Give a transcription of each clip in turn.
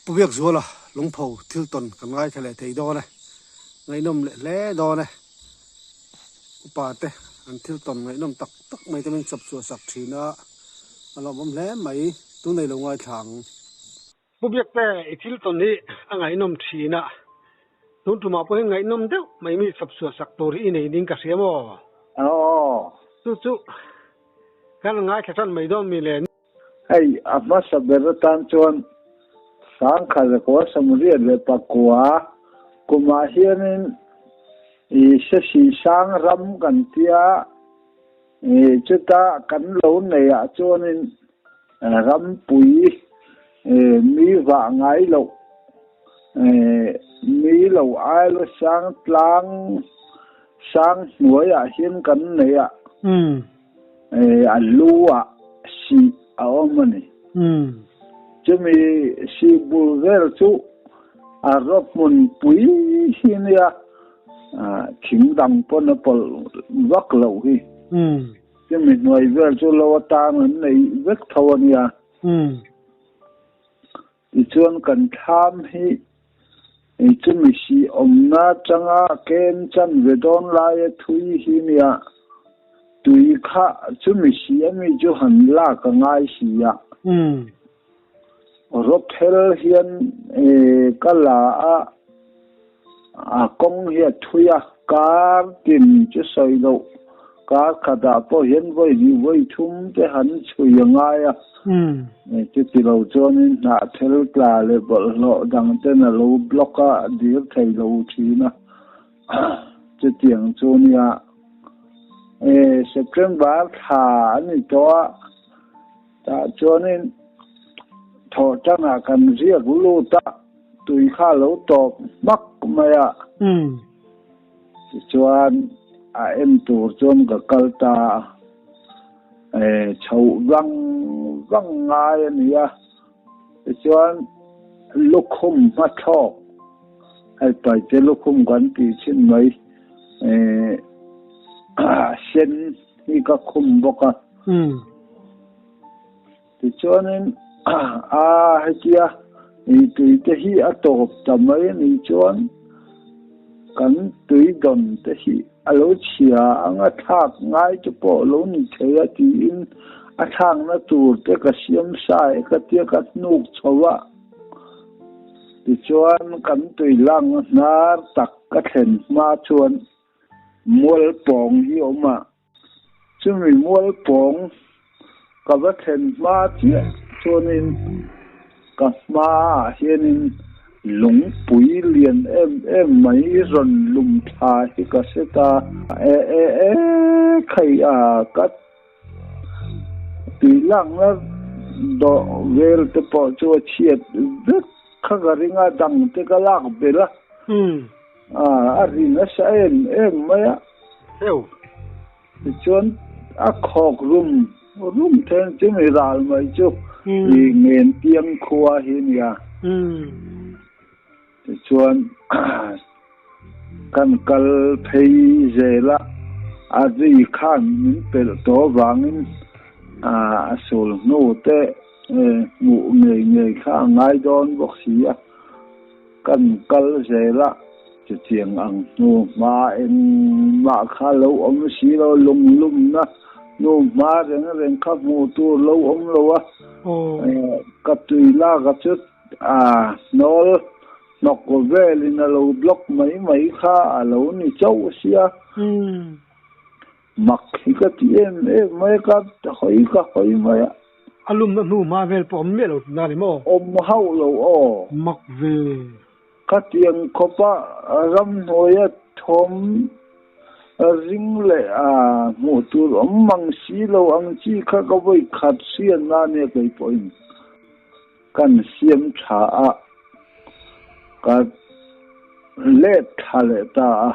Pu Biakzuala lungpho thil tawn kan ngaithla leh thei dawn e, ngaihnawm leh hle dawn e. Upa te an thil tawn ngaihnawm tak tak mai te min chawp chhuah sak thin a, a lawmawm hle mai, tun ei lo ngaithla ang. Pu Biakte i thil tawn hi a ngaihnawm thin a, tun tumah pawh hian ngaihnawm deuh mai mi chawp chhuah sak tur hi i nei ding ka hria maw? Aw. Chu chu kan ngaithla tan mai dawn mi le. Hei a hmasa ber atan chuan Sangkhazakuah Samriat leh Pakua kumah hianin i Sesi sang ram kan tia, i chuta kan lo neihah chuanin rampui mi vah ngai loh, mi lo aila sang tlang sang hnuaiah hian kan nei a. A lu ah sih a awm a ni. Chumi sih bul vel chu a raw hmun pui hi nia, thing dang pawn a pawlh vak loh hi. Chumi hnuai vel chu lo atang an nei vek tho a nia. Tichuan kan thlam hi chumi si awmna atanga kem chan ve dawn laia thui hi nia, tui kha chumi si ami chu han lak a ngai si a. Rawphel hian ka la a, A kawng hi a thui a, kar tin chu sawi loh, kar khatah pawh hian vawi hnih vawi thum te han chhui a ngai a, chuti lo chuanin hnahthel tla leh bawlhhlawh dang ten a lo block a, a dir thei lo thin a, chutiang chu nia. September thla a ni tawh a, tah chuanin thawhtanah kan ziak lut a. Tui kha a lo tawp hmak mai a. Tichuan a en tur chuan ka kal ta a, chhoh vang vang ngai a ni a. Tichuan lukhum hmathlawk, hei paite lukhum kan tih chhin mai, sen hi ka khum bawk a. Tichuanin a hetia i tui te hi a tawp ta mai a nih chuan kan tui dawn te hi a lo chhia ang a thlak ngai te pawh lo ni thei a tiin a thlakna tur te ka siam sa e ka tia ka hnuk chho a. Tichuan kan tui lang hnar tak ka thlen hma chuan mual pawng hi a awm a. Chumi mual pawng ka va thlen hma chiah chuanin ka hmaah hianin lungpui lian em em mai rawn lum thla hi ka hre ta. E e e khai a ka tui lakna dawh vel te pawh chu a chhiat vek kha ka ring a, dang te ka lak belh a, a ri nasa em em mai a. Heu. Tichuan a khawk rum rum then chu mi ral mai chu i ngen tiang khua hi nia. Tichuan kan kal phei zel a, a ri khan min pelh tawh avangin a sul hnu te hmuh ngei ngei kha a ngai dawn bawk si a. Kan kal zel a, chutiang ang hnu hma engmah kha lo awm si lo, lunglumna hnu hma reng reng kha hmuh tur lo awm lo a, ka tui lak a chu a hnawl hnawk velin a lo block mai mai kha a lo ni chauh sia. Mak hi ka ti em em mai a, ka hawi ka hawi mai a. A lumna hnu hma vel pawh awm miah lo tihna ni maw? Awm hauh lo aw. Mak ve. Khatiang khawpa ramhnuaia thawm ring leh a hmuh tur awm mang si lo ang chi kha ka vawi khat hriatna nia kei pawhin kan siam tha a, ka let tha leh ta a.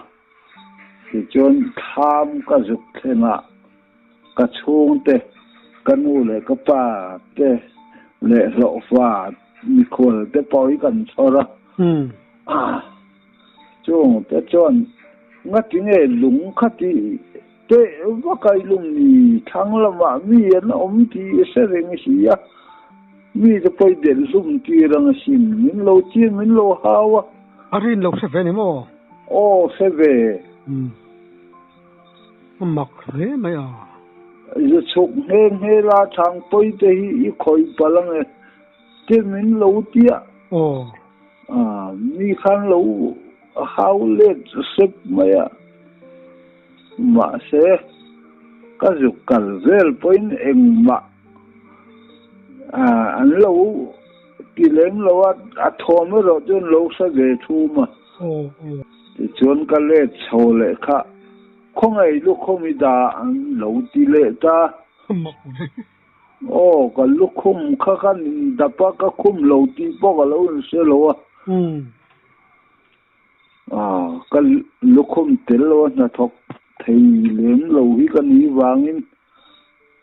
Tichuan thlam ka zuk thleng a, ka chhungte, ka nu leh ka pa te leh hlawhfa mikhual te pawh hi kan chhawr a. Chung te chuan ngatinge lung kha tih teh vak a i lung ni thlang lamah mi an awm tih i hre reng si a. Mi te pawh i delh hlum tir ang asin, min lo tir, min lo hau a. A rin lo hre ve ni maw? Aw, hre ve. Umm. A mak hle mai a. Zu chhuk nghe nghe la chhang pawi te hi i khawih palh ang e, te min lo tia. Aw. Ah, mi khan lo hau let sep mai a. Mahse, ka zuk kal vel pawhin engmah an lo ti lem lo a, a thawm erawh chu an lo hre ve thum a. Tichuan ka let chho leh kha, Khawngaih lukhum i dah an lo ti leh ta. Aw, ka lukhum kha ka dap a, ka khum lo tih pawh ka lo inhre lo a. Ka lukhum tel lo a hnathawk thei lem lo hi ka ni vangin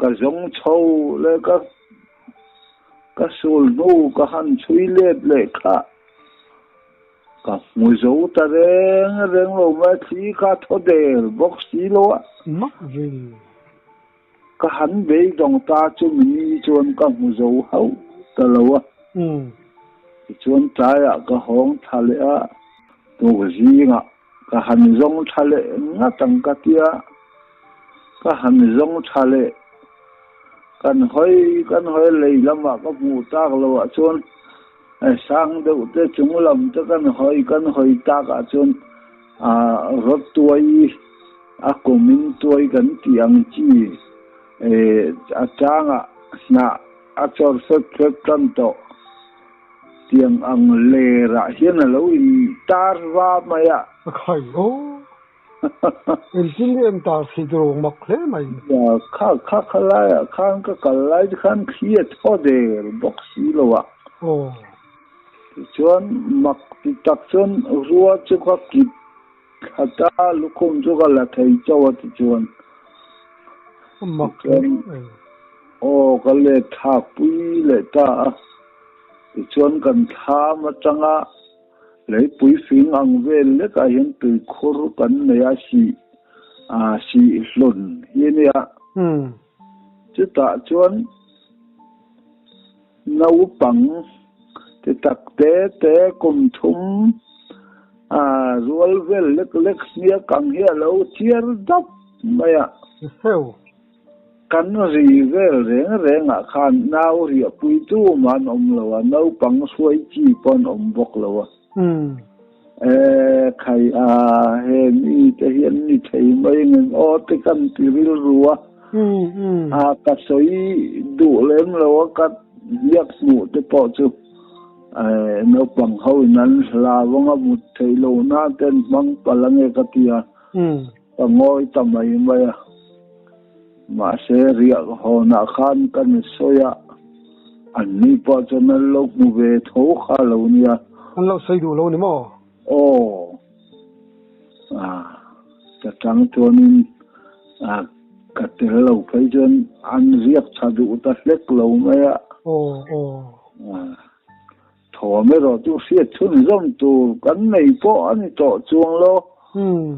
ka zawng chho leh ka ka sul hnu ka han chhui let leh kha ka hmu zo ta reng reng lo mai thli kha thaw der bawk si lo a. Mak ve. Ka han beidawng ta chu mini chuan ka hmu zo hauh ta lo a. Tichuan tlaiah ka hawng tha leh a, tuk zingah ka han zawng tha leh ngat ang ka tia, ka han zawng tha leh. Kan hawi kan hawi lei lamah ka hmuh tak loah chuan sang deuh te chung lam te kan hawi kan hawi takah chuan rawt tuai A kumin tuai kan tih ang chi a changah hnah a chawr fep fep tan tawh. Tiang ang lerah hian a lo in tar va mai a. A khai aw. Engtin nge an tar thei tur awm mak hle mai. Ya, kha kha kha laiah khan ka kal lai te khan thli a thaw der bawk si lo a. Aw. Tichuan mak ti tak chuan rua chu ka kip Thlata lukhum chu ka la thei chauh a tichuan tichuan aw ka let thlak pui leh ta a tichuan kan thlam atanga leipui fing ang vel lekah hian tuikhur kan nei a sih ah sih hlawn hi a nia chutah chuan Naupang ti tak te te kum thum a rual vel lek lek hniak ang hi a lo chiar dap mai a. Heu. Kan ri vel reng reng ah khan nau riahpui tu mah an awm lo a, naupang hruai chi pawh an awm bawk lo a. E khai a, he mi te hi an ni thei mai ngeng aw te kan ti rilru a. A ka sawi duh lem lo a, ka hniak hmuh te pawh chu naupang ho in an hlau anga mut theih loh na te an hmang palh ange ka ti a, ka ngawi ta mai mai a. Mahse riah hawnah khan kan sawi a. Anni pawh chuan an lo hmu ve tho kha lo nia. An lo sawi duh lo ni maw? Aw. Ah, ka tang chuanin ah ka tel lo phei chuan an ziak tha duh ta hlek lo mai a. Aw, aw. Ah, thawm erawh chu hriat chhunzawm tur kan nei pawh a ni tawh chuang lo. Umm.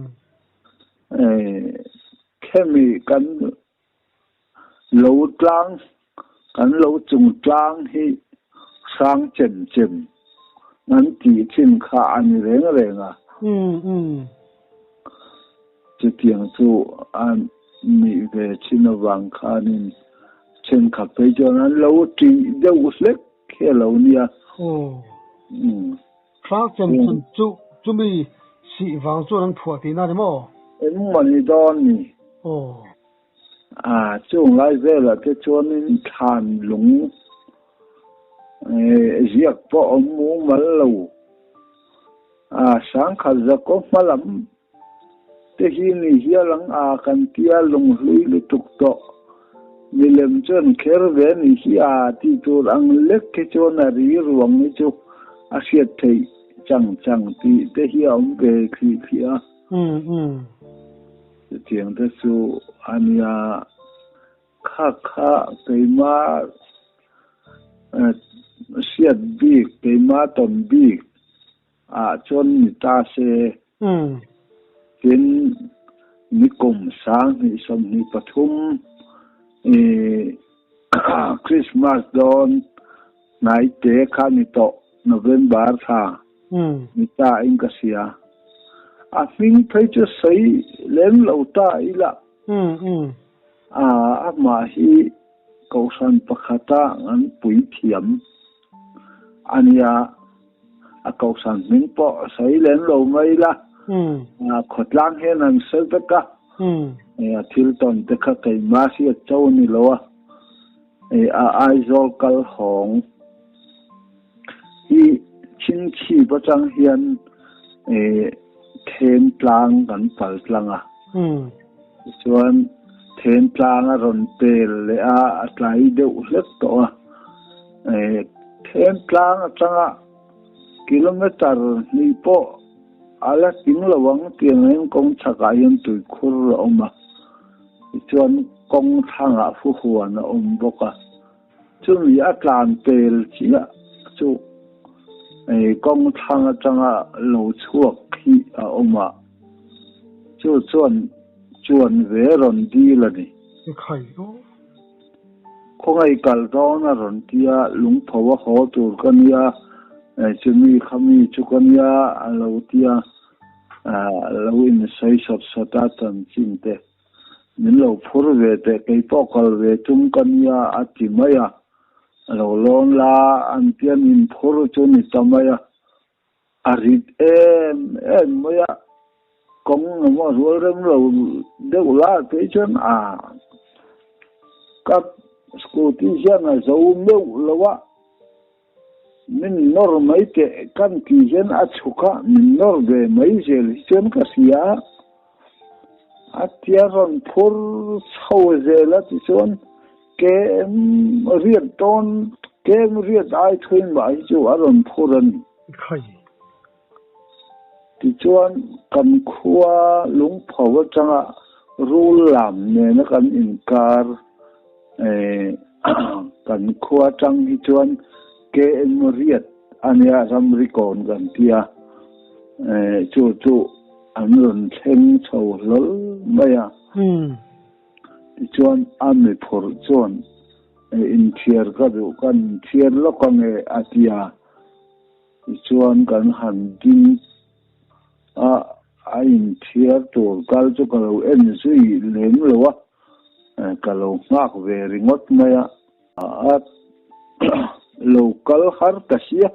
Eh, khemi kan Lo tlang, kan lo chung tlang hi hrang chem chem an tih thin kha a ni reng reng a. Chutiang chu a nih ve thin avang khanin thenkhat phei chuan an lo tih deuh hlek hi a lo nia. Hrang chem chem chu chumi sih vang chuan an phuah tihna a ni maw? Engmah ni dawn ni. Aw. A chung lai velah te chuanin thlan lung ziak pawh awm mumal lo. A sangkhat zakaw hma lam te hi ni hial ang a kan tia lunghlui lutuk tawh. Milem chuan kher ve ni hi a tih tur ang lek hi chuan a ri ruang hi chu a hriat theih chang chang tih te hi a awm ve thlih thlih a. Chutiang te chu a nia, kha kha keima hriat bik, keima tawn bik ah chuan ni ta se. Tin, nikum 2023 Christmas dawn. Hnai te kha ni tawh November thla ni ta in ka hria. A hming phei chu sawi lem lo ta ila. Amah hi Kohhran pakhata an pui thiam a nia. A Kohhran hming pawh sawi lem lo mai ila. Khawtlang hian an sawi vek a. A thil tawn te kha keimah hriat cho a ni lo a. A Aizawl kal hawng hi chhingchhip atang hian then tlang kan pal tlang a, tichuan then tlang a rawn pel leh a, a tlai deuh hlek tawh a, then tlang atanga kilometer hnih pawh a la tling lo ang tiang hian kawng chhakah hian tuikhur a awm a. Tichuan kawng thlangah fuhuan a awm bawk a, chumi a tlan pel chiah chu kawng thlang atanga lo chhuak hi a awm a, chu chuan chuan ve rawn dil a ni. Khawngaih kal dawn a rawn ti a, lungpho a haw tur ka nia, chumi khami chu ka nia a lo ti a. Lo insawi sawt sawt a chanchin te min lo phur ve teh kei pawh kal ve tum ka nia a ti mai a, lo lawn la an tia min phur chu ni ta mai a, a rit em em mai a, kawng emaw rual rem lo deuh la phei chuan a ka scooty hian a zo meuh lo a. Min nawr mai teh kan tih hian a chhuk a, min nawr ve mai zel hi chuan ka hria a, a tia rawn phur chho zel a tichuan kem riat dawn kem riat ai thuin mah hi chu a rawn phur a ni. Tichuan kan khua lungpho atanga rul lam nena kan inkar kan khua atang hi chuan KM riat a nia ramri kawn kan tia chu chu an rawn thleng chho hlawl mai a. Tichuan a mi phurh chuan inthiar ka duh kan inthiar lawk ange a tia. Tichuan kan han ding a, a inthiar tur kal chu ka lo en zui lem lo a, ka lo nghak ve ringawt mai a, a lo kal har ta sia,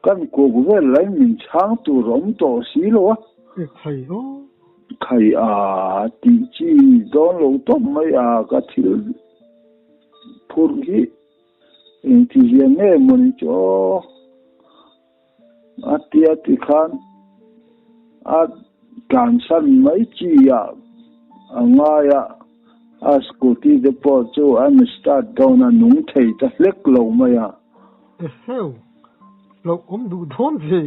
kan kuk vel lai min chhang tur awm tawh si lo a, khai a tih chi dawn lo tawp mai a ka thil phurh hi. Engti hian nge mawni chu aw a tia ti khan a tlansan mai chi ah a ngai a, a scooty te pawh chu an start dawn a nung thei ta hlek lo mai a. Eheu, lo awm duh dawn ve.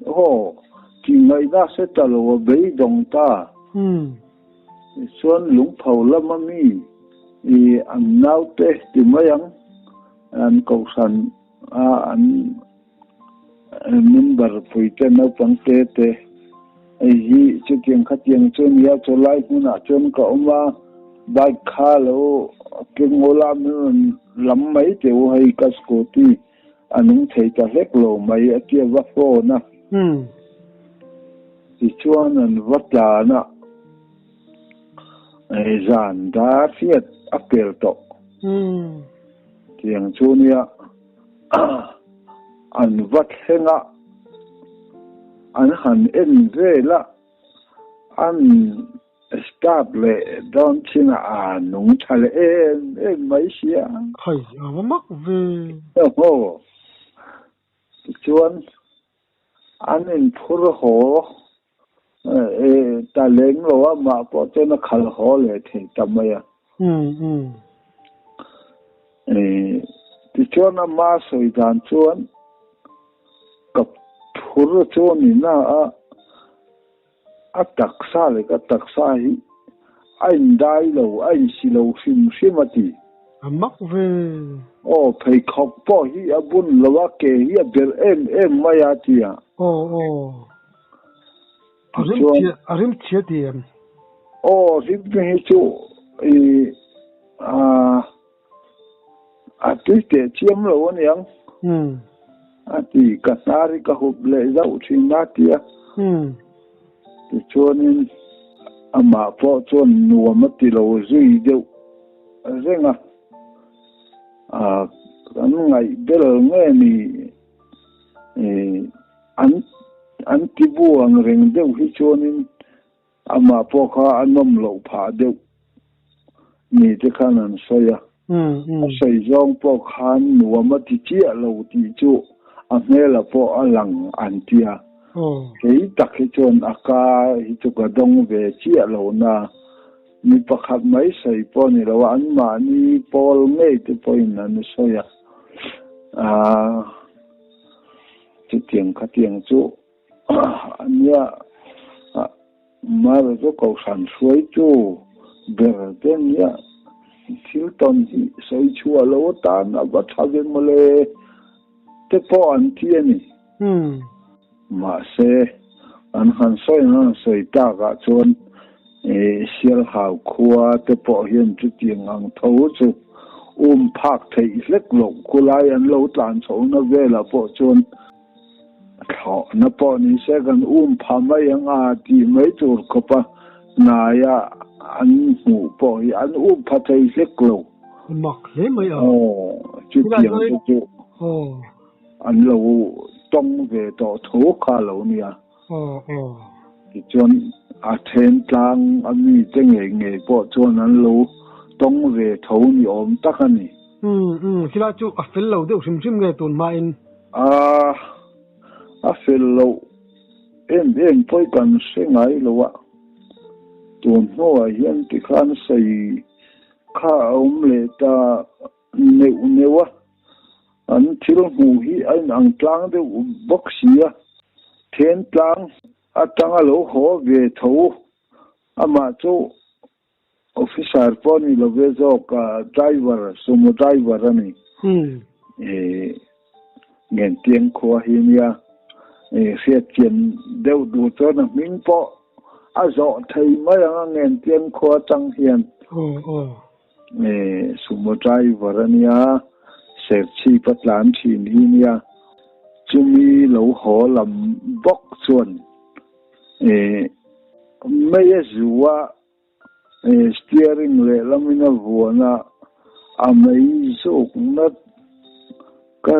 Aw, tih ngaihna hre ta lo a beidawng ta. Tichuan lungpho lama mi i an naute ti mai ang, an kohhran a an member puite naupang te te hei hi chutiang khatiang chu nia chulai hmunah chuan ka awm a, bike kha lo keng ula min rawn lam mai teh u hei ka scooty a nung thei ta hlek lo mai a tia va phone a. Tichuan an va tlan a, zan dar hriat a pel tawh. Tiang chu nia an va thleng a, an han en vel a, an Start leh dawn chin ah a nung tha leh em em mai sia. Khai a va mak ve. Aw tichuan an inphur haw ta lem lo a mah pawh chuan a khal haw leh thei ta mai a. Tichuan ama sawi dan chuan ka phur chu a ni na a. A taksa leh ka taksa hi a indai lo, a insi lo hrim hrim a ti. A mak ve. Aw, pheikhawk pawh hi a bun lo a, ke hi a belh em em mai a ti a. Aw, aw. A rim chhia, a rim chhia ti em? Aw, rim hi chu i, a. A tui teh chiam lo aniang. A ti, ka hnar hi ka hup leh zauh thin a ti a. Tichuanin amah pawh chuan nuam a ti lo zui deuh reng a. A kan ngaih bel nge ni an an ti bu ang reng deuh hi chuanin Amah pawh kha a nawm loh phah deuh ni te khan an sawi a. A sawi zawng pawh khan nuam a ti chiah lo tih chu a hmelah pawh a lang an ti a. Kei tak hi chuan a ka hi chu ka dawng ve chiah lo na. Mi pakhat mai sawi pawh ni lo a, anmahni pawl ngei te pawhin an sawi a. Chutiang khatiang chu. Ania, Mara chu Kohhran hruaitu ber te nia, thil tawn hi sawi chhuah lo atan a va tha ve mawle te pawh an ti a ni. Mahse, an han sawi an han sawi takah chuan Sialhau khua te pawh hian chutiang ang tho chu um phak theih hlek loh khulai an lo tlan chhohna velah pawh chuan Thlawhna pawh ni se kan um pha mai ang a tih mai tur khawpa hnaia an hmuh pawh hi an um pha thei hlek lo. Mak hle mai a. Aw, chutiang te chu an lo tawng ve tawh tho kha lo nia. Aw, aw. Tichuan a then tlang a mite ngei ngei pawh chuan an lo tawng ve tho ni awm tak a ni. Umm, umm, chilai chu a fel lo deuh hrim hrim nge tun hmain? A, a fel loh em em pawi kan hre ngai lo a, tun hnuah hian tikhan sawi kha a awm leh ta neuh neuh a, an thil hmuh hi a inang tlang deuh bawk si a, then tlang atanga lo haw ve tho amah chu Officer pawh ni lo ve zawk a, driver, sumo driver a ni. I Ngentiang khua hi nia, i hriatchian deuh duh chuan a hming pawh a zawh thei mai ang a Ngentiang khua atang hian. I sumo driver a nia, Serchhip a tlan thin hi nia, chumi lo haw lam bawk chuan i Mei a zu a, steering lehlamin a vuan a, a mei zukna ka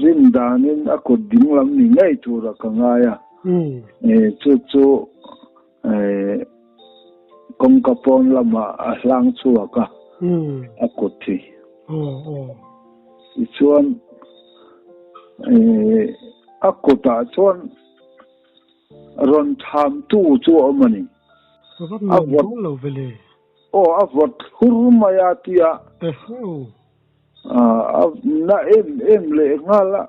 rin danin a kut dinglam ni ngei turah ka ngai a. Chu chu kawngka pawn lamah a hlang chhuak a, a kut hi. Tichuan a kutah chuan Rawn thamtu chu a awm a ni. A va nuam dawn lo ve le. Aw, a vawt hlur mai a ti a. Eheu. A na em em leh nghal a.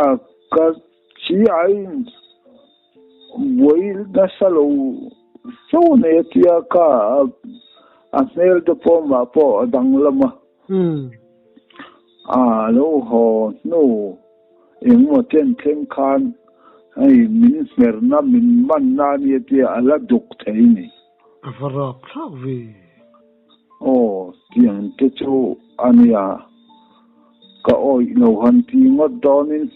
A ka chi aiin buai nasa lo fo nei a ti a, ka a hmel te pawh mah pawh a danglam a. A lo haw hnu engmaw chen thleng khan hei min hmerna min manna a nia tia a la duk thei ni. A va rap thlak ve. Aw tiang te chu a nia ka awih lo han ti ngawt dawnin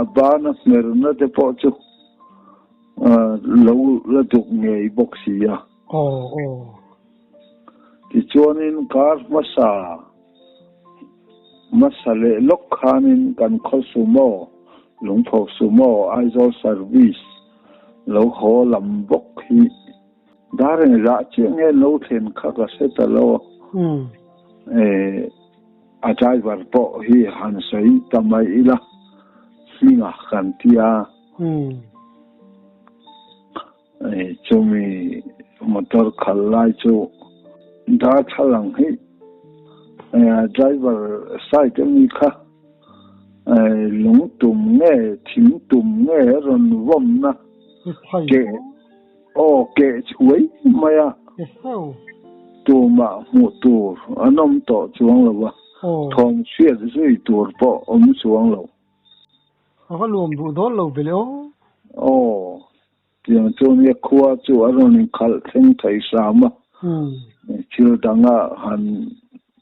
a bana hmerna te pawh chu lo la duk ngei bawk si a. Aw aw. Tichuanin kar hmasa hmasa leh lawk khanin kan khaw sumo, Lungpho sumo, Aizawl service lo haw lam bawk hi dar engzah chiah nge lo thlen kha ka hre ta lo. A driver pawh hi han sawi ta mai ila hminga kan tia. Chumi motor khalh lai chu darthlalang hi driver side ami kha lung tum nge thing tum nge a rawn vawm na keh aw keh chhuai mai a tumah hmuh tur an awm tawh chuang lo a thawm hriat zui tur pawh awm chuang lo. A va nuam duh dawn lo ve le aw. Aw, tiang chuan nia khua chu a rawn inkhalh thleng thei hram a. Thil danga han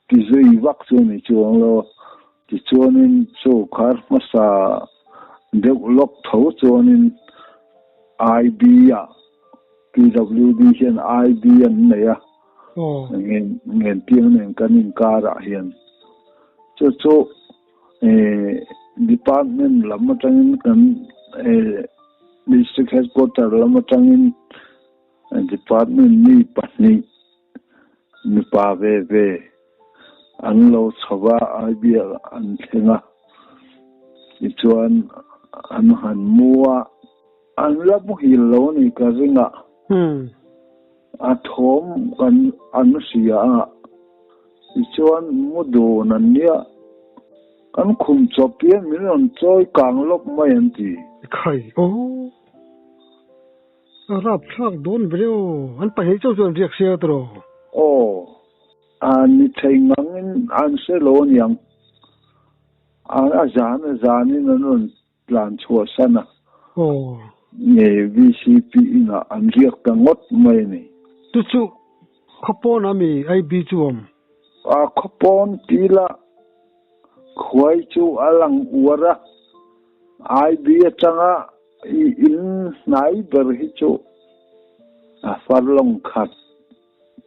ti zui vak chu ni chuang lo. Tichuanin chu khar hmasa deuh lawk tho chuanin IB ah PWD hian IB an nei a, Ngentiang nen kan inkarah hian. Chu chu Department lam atangin kan District Headquarter lam atangin Department mi pahnih mipa ve ve an lo chho va, IBL an thleng a, tichuan an han mu a, an la muhil lo a ni ka ring a, a thawm kan an hria a, tichuan mu dun an nia, kan khum chawp hian min rawn chawi kang lawk mai an ti. Khai aw. A rapthlak dawn ve aw. An pahnih chauh chuan riak sia tawh. Aw. A ni thei ngangin an hre lo aniang. A zan a zanin an rawn tlan chhuah san a. Aw. Nge VCP inah an riak ta ngawt mai a ni. Chu chu khawpawn a mi IB chu awm? A khawpawn tila khuai chu a lang uar a. IB atanga i in hnai ber hi chu a far lawng khat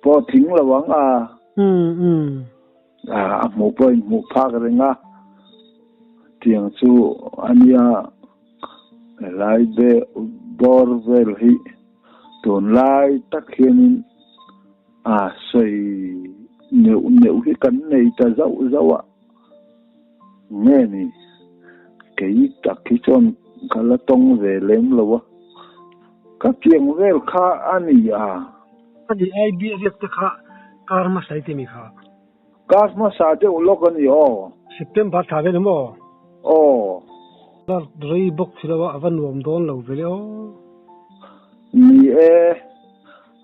pawh tling lo ang a. A hmuh pawh in hmuh phak reng a, tiang chu a nia helai bawr vel hi tunlai tak hianin a sawi neuh neuh hi kan nei ta zauh zauh a. Nge ni, kei tak hi chuan ka la tawng ve lem lo a, ka piang vel kha a ni a. A ni, I bia riak te kha kar hmasa i ti mi kha? Kar hmasa deuh lawk a ni aw. September thla vel em aw? Aw. La rei bawk si lo a, a va nuam dawn lo ve le aw. Ni e,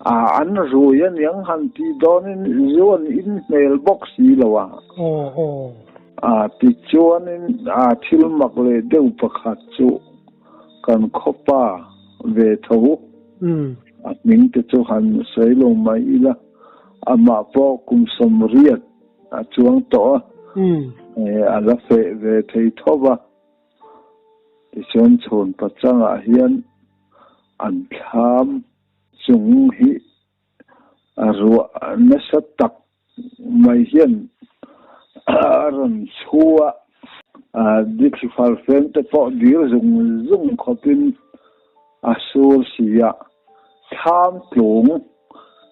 A an rui aniang han tih dawnin zu an in hmel bawk si lo a. Aw aw. A tichuanin a thil mak leh deuh pakhat chu kan khawpa ve tho. A hming te chu han sawi lo mai ila, amah pawh kum sawmriat a chuang tawh a, a la feh ve thei tho va. Tichuan chhun pachangah hian an thlam chung hi a ruah nasa tak mai hian a rawn chhu a, dithli farfeng te pawh dir zung zung khawpin a sur si a, thlam tlung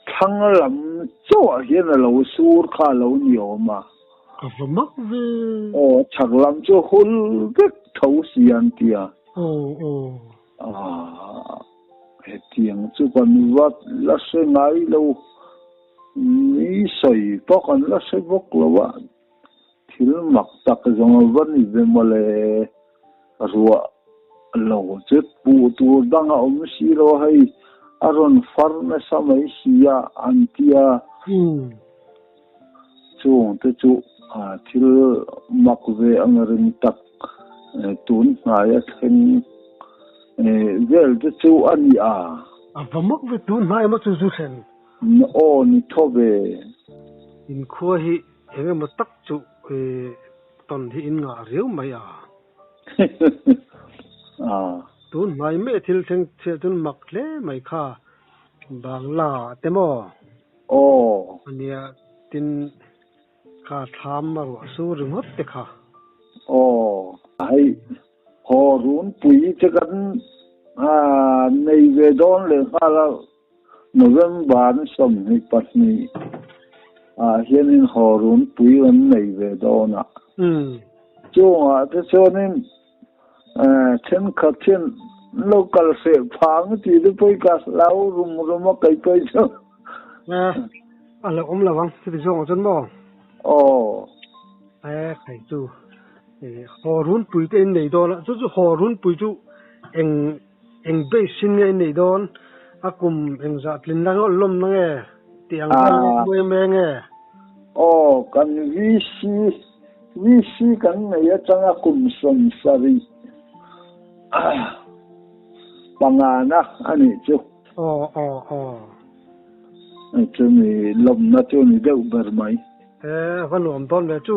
thlang lam chauhah hian a lo sur kha a lo ni awm a. Ka va mak ve. Aw, chhak lam chu hul vek tho si an ti a. Aw, aw. Aah, hetiang chu kan va la hre ngai lo, mi sawi pawh kan la hre bawk lo a, thil mak tak zawng a va ni ve mawle, ruah lo chu puh tur dang a awm si lo a hei, a rawn far nasa mai si a an ti a, chung te chu thil mak ve ang ring tak tun hnai a thleng vel te chu a ni a. A va mak ve tun hnai emaw chu zu thlen. Aw ni tho ve. Inkhua hi eng emaw tak chu tawn hi in ngah riau mai a. Tun hnai meh thil thleng chhiah chuan mak hle mai kha Bangla te maw? Aw. Ania tin kha thlam a ruah sur ringawt te kha. Aw. Hei haw runpui te kan nei ve dawn leh nghal a November ni 22 ah hianin haw runpui kan nei ve dawn a. Chungah te chuanin Thenkhat hian lo kal hreh phang tih te pawh i ka hlau rum rum a kei pawh chu. A lo awm lo ang chuti zawng ah chuan maw? Aw. E khai chu haw runpui te in nei dawn a, chu chu haw runpui chu eng eng base in nge in nei dawn a kum eng zah tlin la lawm na nge tih ang khan nge em em nge? Aw kan VC VC kan nei atanga kum 75 na a nih chu. Aw aw aw. Chumi lawmna chu ni deuh ber mai. E, va nuam dawn ve chu.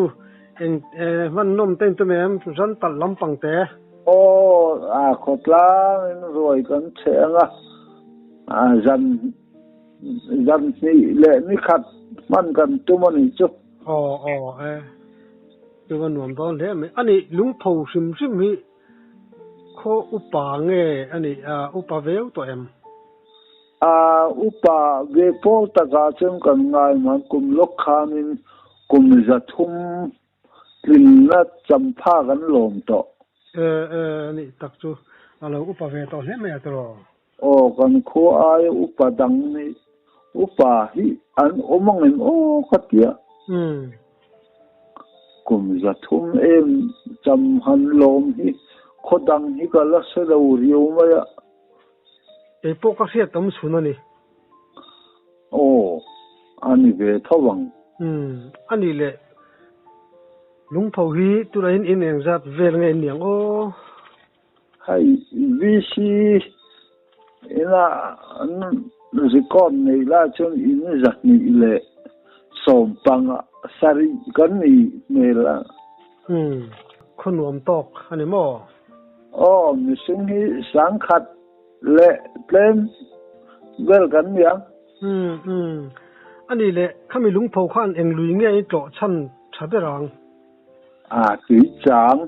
Eng e, hman nawm te in tum em? Ran talh lampang te. Aw, a khawtlang in ruai kan cheh ang a, a zan zan hnih leh ni khat hman kan tum a nih chu. Aw, aw, e. Chu va nuam dawn hle mai. Ani lungpho hrim hrim hi khaw upa nge a nih? A upa veu tawh em? A upa ve pawl takah chuan kan ngai mai. Kum lawk khanin kum 300 tlinna champha kan lawm tawh. E, e, a nih tak chu a lo upa ve tawh hle mai a tiraw? Aw, kan khua aia upa dang hi upa hi an awm ang em aw ka tia. Kum 300 em cham han lawm hi khaw dang hi ka la hre lo riau mai a. Kei pawh ka hriat awm chhun a ni. Aw, a ni ve tho ang. Umm, a nih leh lungpho hi tunah hian in engzat vel nge in niang aw? Hei VC ina an record neih lai chuan in 217 kan ni hmel a. Umm, khaw nuam tawk a ni maw? Aw, mihring hi 10,000 leh tlem vel kan ni ang. Umm, umm. A nih leh, khami lungpho khan eng lui nge i tlawh chhan tha ber ang? A, tui chang.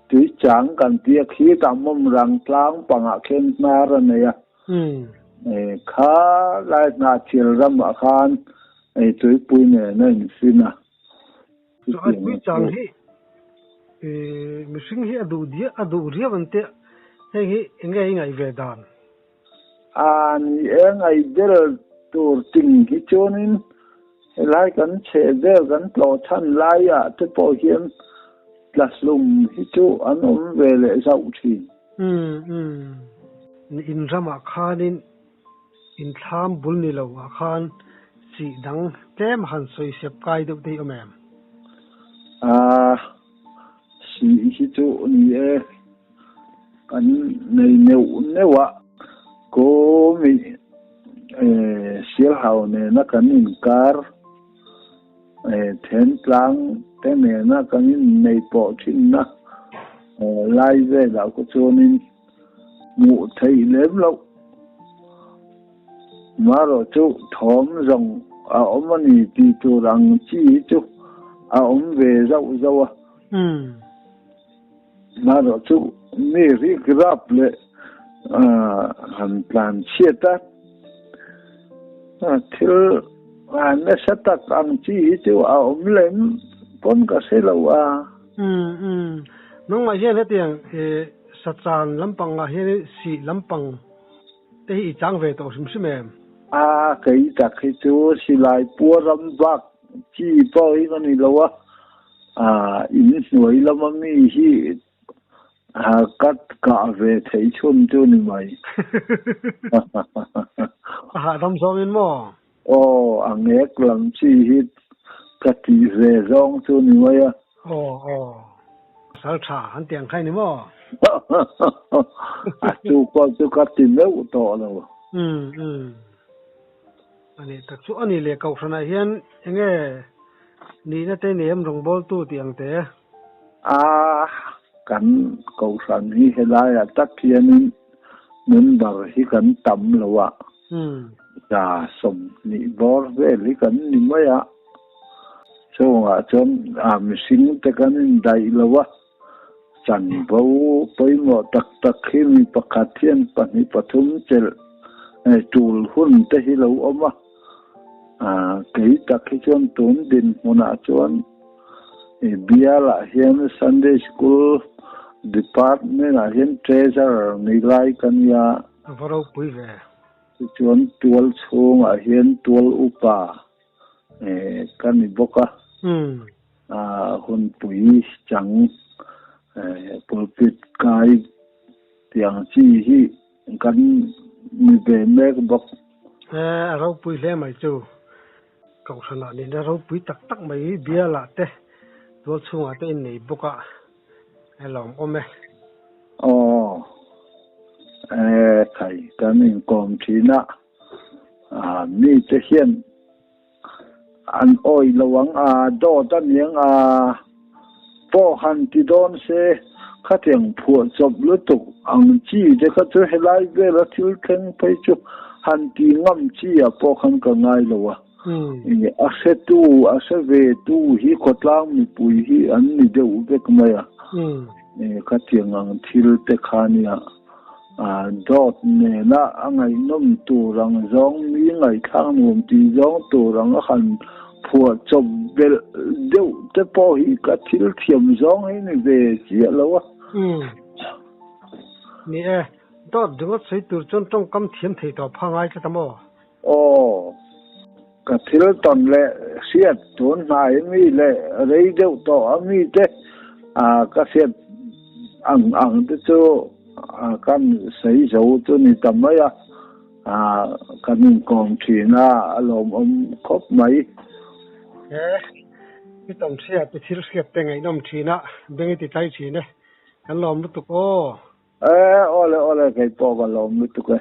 Tui chang kan tia khi tah mawm rang tlang pangah khian hnar a nei a. Kha lai hna thil ramah khan tuipui nen a infin a. Chu a tui chang hi mihring hi a duh diah a duh riau an tia heng hi eng nge i ngaih ve dan? A ni e, ngaih ber tur ting hi chuanin helai kan chheh vel kan tlawh chhan laiah te pawh hian tlahlum hi chu an awm ve leh zauh thin. Umm umm. In ramah khanin in thlam bul ni lo ah khan chi dang tlem han sawi sep kai deuh te hi awm em? A, si hi chu ni e. Kan nei neuh neuh a, Kawmi Sialhau nena kan inkar Thentlang te nena kan innei pawh thinna lai velah khaw chuanin hmuh theih lem loh. Marawh chu thawm zawng a awm a ni tih tur ang chi hi chu a awm ve zauh zauh a. Marawh chu mi rik rap leh han tlan chhiat a, thil nasa tak ang chi hi chu a awm lem pawn ka hre lo a. Umm umm, nangmah hian hetiang sachan lampang ah hian sih lampang te hi i chang ve tawh hrim hrim em? A, kei tak hi chu silai pua ram bak chi pawh hi ka ni lo a. In hnuai lama mi hi ka kah ve theih chhun chu ni mai. A hahdam zawngin maw? Aw, a ngek lam chi hi ka tih ve zawng chu ni mai a. Aw, aw. Sal tha an ti ang kha i ni maw? A chu pawh chu ka ti meuh tawh lo. Umm, umm. A nih tak chu a ni leh Kohhranah hian eng nge nihna te nei em rawngbawltu tih ang te? A, kan Kohhran hi helaiah tak hianin member hi kan tam lo a, 20 bawr vel hi kan ni mai a, chungah chuan a mihring te kan indaih lo a, Chanvo pawimawh tak tak hi mi pakhat hian pahnih pathum chelh tul hun te hi lo awm a, kei tak hi chuan tun dinhmunah chuan bialah hian Sunday School Department ah hian Treasurer ni lai ka nia. A va ropui ve. Tichuan tual chhungah hian tual upa ka ni bawk a. Hunpui chang pulpit kai tiang chi hi kan ni ve mek bawk. He a ropui hle mai chu. Kohhranah nihna ropui tak tak mai hi bialah te tual chhungah te in nei bawk a, he lawmawm e. Aw, e khai kan inkawm thin a. A mite hian an awih lo ang a, dawt a niang a pawh han ti dawn se, khatiang phuah chawp lutuk ang chi te kha chu helai vela thil thleng phei chu han ti ngam chi ah pawh khan ka ngai lo a. A hretu, a hre ve tu hi khawtlang mipui hi an ni deuh vek mai a. Khatiang ang thil te kha nia. Dawt nena a ngaihnawm tur ang zawng mi ngaihthlak nuam tih zawng tur ang a han phuah chawp belh deuh te pawh hi ka thil thiam zawng hi ni ve chiah lo a. Umm. Ni e, dawt ringawt sawi tur chuan tawngkam thiam thei tawh pha ngai tlat a maw? Aw. Ka thil tawn leh hriat tun hnai mi leh rei deuh tawh a mi te ka hriat ang ang te chu kan sawi zo chu ni ta mai a, kan inkawm thin a, a lawmawm khawp mai. He i tawn hriat i thil hriat te ngaihnawm thin a, beng i ti tlai thin e, kan lawm lutuk aw. E, awle awle kei pawh ka lawm lutuk e.